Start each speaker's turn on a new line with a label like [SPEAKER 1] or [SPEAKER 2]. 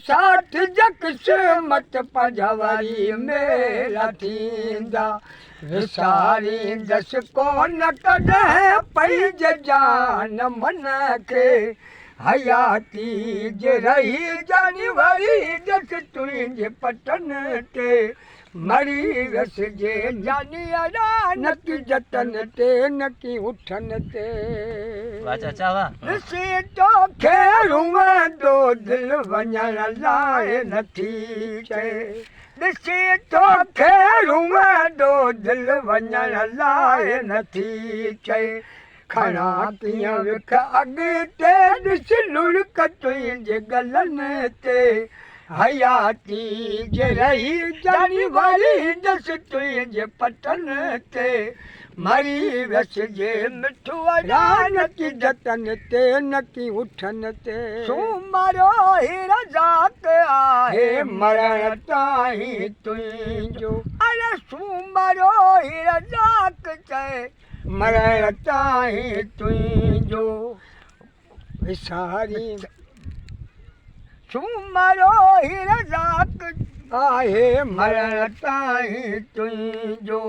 [SPEAKER 1] ساٺ جا قسمت پنهنجا وري ميلا ٿيندا. وساريندس ڪونه ڪڏهن پنهنجي جان من کي. حياتي جي رهي جاني وري ڏس تنهنجي پٽن تي. مري ويس جي جاني اڙا نڪي جتن تي نڪي اٺن تي.
[SPEAKER 2] واھ چاچا واھ.
[SPEAKER 1] ڏسي توکي روئندو دل وڃڻ لاء نٿي چئي. ڏسي توکي روئندو دل وڃڻ لاء نٿي چئي. کڻان ڪيئن وک اڳتي ڏس لڙڪ تنهنجي ڳلن تي. حياتي جي رهي جاني وري ڏس تنهنجي پٽن تي. مري ويس جي مٺو اڙا نڪي جتن تي نڪي اٺن تي. سومرو هي رزاق آهي مرڻ تائين تنهنجو. اڙي سومرو هي رزاق چئي مرڻ تائين تنهنجو وساري سومرو هي رزاق آهي مرڻ تائين تنهنجو.